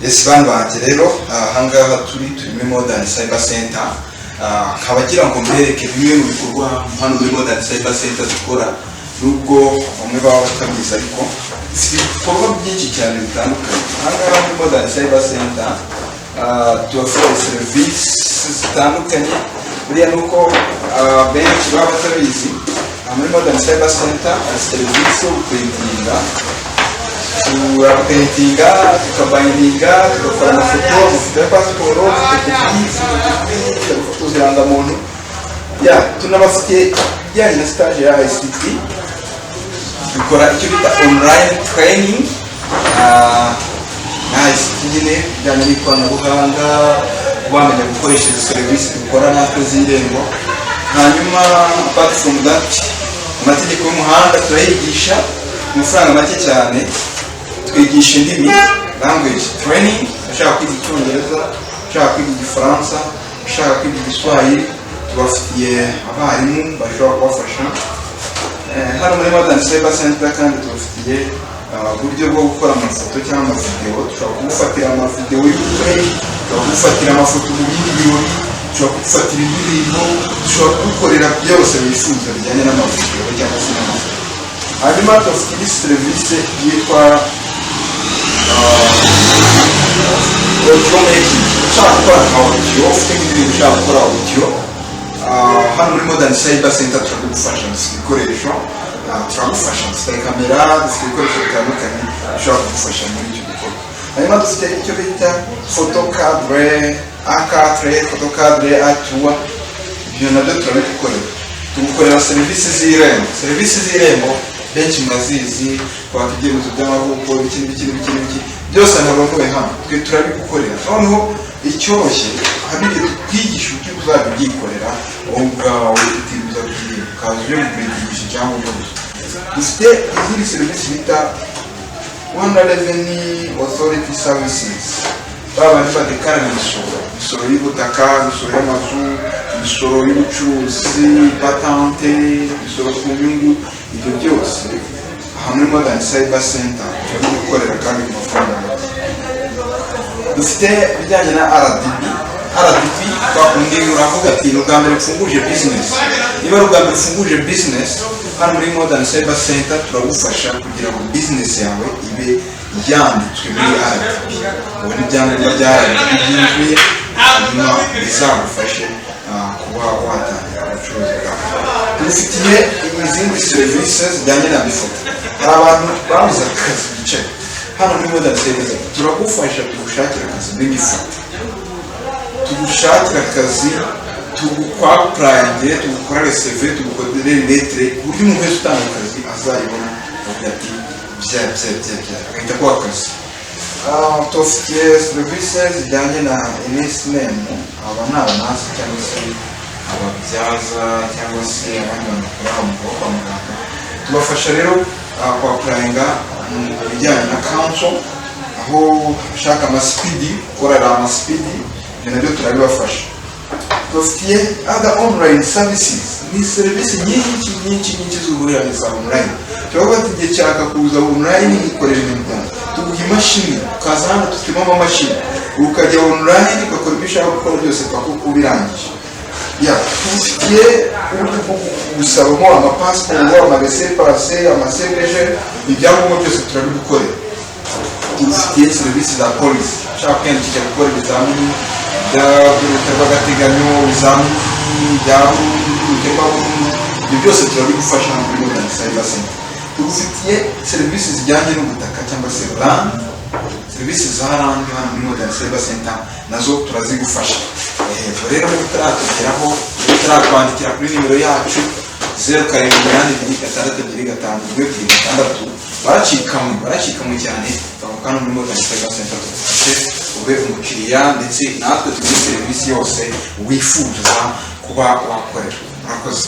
Yes, bana banjye, rero ahangaha turi muri Modern Cyber Center. Nkaba ngira ngo mbereke bimwe mu bikorwa hano muri Modern Cyber Center dukora, nubwo bamwe baba batabizi, ariko dufite ibikorwa byinshi cyane bitandukanye. Ahangaha muri Modern Cyber Center tubafite serivisi zitandukanye. Buriya nuko benshi baba batabizi. Muri Modern Cyber Center hari serivisi yo guprintinga. Turaprintinga, tukabindinga, tugakora amafoto ya pasiporo, fotokopi, fotokopi, amafoto z'irangamuntu. Ya, tunabafitiye ibijyanye na stage ya ICT. Dukora icyo bita online training na ICT nyine, bijyanye n'ikoranabuhanga, wamenya gukoresha izi serivisi dukora natwe z'Irembo. Hanyuma, apart from that, amategeko y'umuhanda turayigisha ku mafaranga make cyane. Twigisha indimi, language training. Ushaka kwiga Icyongereza, ushaka kwiga Igifaransa, ushaka kwiga Igiswahili, tubafitiye abarimu bashobora kubafasha. Hano muri Modern Cyber Center kandi tubafitiye uburyo bwo gukora amafoto cyangwa amavideo. Dushobora kugufatira amavideo y'ubukwe, dushobora kugufatira amafoto mu bindi birori, dushobora kugufatira indirimbo, dushobora kugukorera byose wifuza bijyanye n'amavideo cyangwa se n'amafoto. Hanyuma tubafitiye indi serivisi yitwa audio making. Ushaka gukora nka audio, ufite nk'indirimbo ushaka gukora audio, hano muri Modern Cyber Center turabigufasha. Dufite ibikoresho, turagufasha. Dufite kamera, dufite ibikoresho bitandukanye bishobora kugufasha muri icyo gikorwa. Hanyuma dufite icyo bita photo cadre A4, photo cadre A3, ibyo nabyo turabigukorera. Tugukorera serivisi z'Irembo. Serivisi z'Irembo benshi murazizi: kwaka ibyemezo by'amavuko, ibiki n'ibiki n'ibiki n'ibiki byose ntarongoye, hano twe turabigukorera. Noneho icyoroshye, hari igihe tukwigisha uburyo uzajya ubyikorera wowe ubwawe, utiriwe uza ku Irembo, ukaza uje guprintingisha icyangombwa gusa. Dufite izindi serivisi bita Rwanda Revenue Authority Services, ba bandi badekarara imisoro, imisoro y'ubutaka, imisoro y'amazu, imisoro y'ubucuruzi, patente, imisoro ku nyungu, ibyo byose aha muri Modern Cyber Center turabigukorera kandi ku mafaranga make. Dufite ibijyanye na RDB. RDB, twakundi uravuga ati: "Ni ubwa mbere mfunguje business." Niba ari ubwa mbere ufunguje business, hano muri Modern Cyber Center turagufasha kugira ngo business yawe ibe yanditswe muri RDB, ubone ibyangombwa bya RDB byuzuye, hanyuma bizagufashe kuba watangira ubucuruzi bwawe. Tubifitiye izindi serivisi zijyanye na MIFOTRA. Hari abantu babuze akazi bicaye. Hano muri Modern Cyber Center turagufasha, tugushakira akazi muri MIFOTRA, tugushakira akazi, tuguapplyingire, tugukorere CV, tugukorere lettre, ku buryo umuntu wese utanga akazi azayibona avuga ati: "Bya bya bya bya," agahita akuha akazi. Tubafitiye serivisi zijyanye na NSNM. Aba ni abanasi cyangwa se ababyaza cyangwa se abandi bantu bakora umwuga wo kwa muganga. Tubafasha rero kwapplyinga mu bijyanye na council, aho ushaka amaCPD, gukorera amaCPD, ibyo nabyo turabibafasha. Tubafitiye other online services, ni serivisi nyinshi nyinshi nyinshi z'uruhurirane za online. Turavuga ati: "Igihe nshaka kuza online nkikorera ibintu byanjye." Tuguha imashini, ukaza hano, dufitemo amamashini, ukajya online ugakora ibyo ushaka gukora byose paka ubirangije. Ya, tubifitiye uburyo bwo gusabamo amapasiporo, amalaissez-passer, amaCBG, ibyangombwa byose turabigukorera. Tubifitiye serivisi za polisi. Ushaka kwiyandikisha gukora ibizamini by'uruhushya rw'agateganyo, ibizamini bya burundu, uruhushya rwa burundu, ibyo byose turabigufasha hano muri Modern Cyber Center. Tugufitiye serivisi zijyanye n'ubutaka cyangwa se land, serivisi za land hano muri Modern Cyber Center nazo turazigufasha. Ubwo rero niba utaratugeraho, niba utaratwandikira kuri nimero yacu 0782625126, baracikamwe, baracikamwe cyane. Bavuga hano muri Modern Cyber Center tugufashe ube umukiriya, ndetse natwe tugire serivisi yose wifuza kuba wakorera. Murakoze.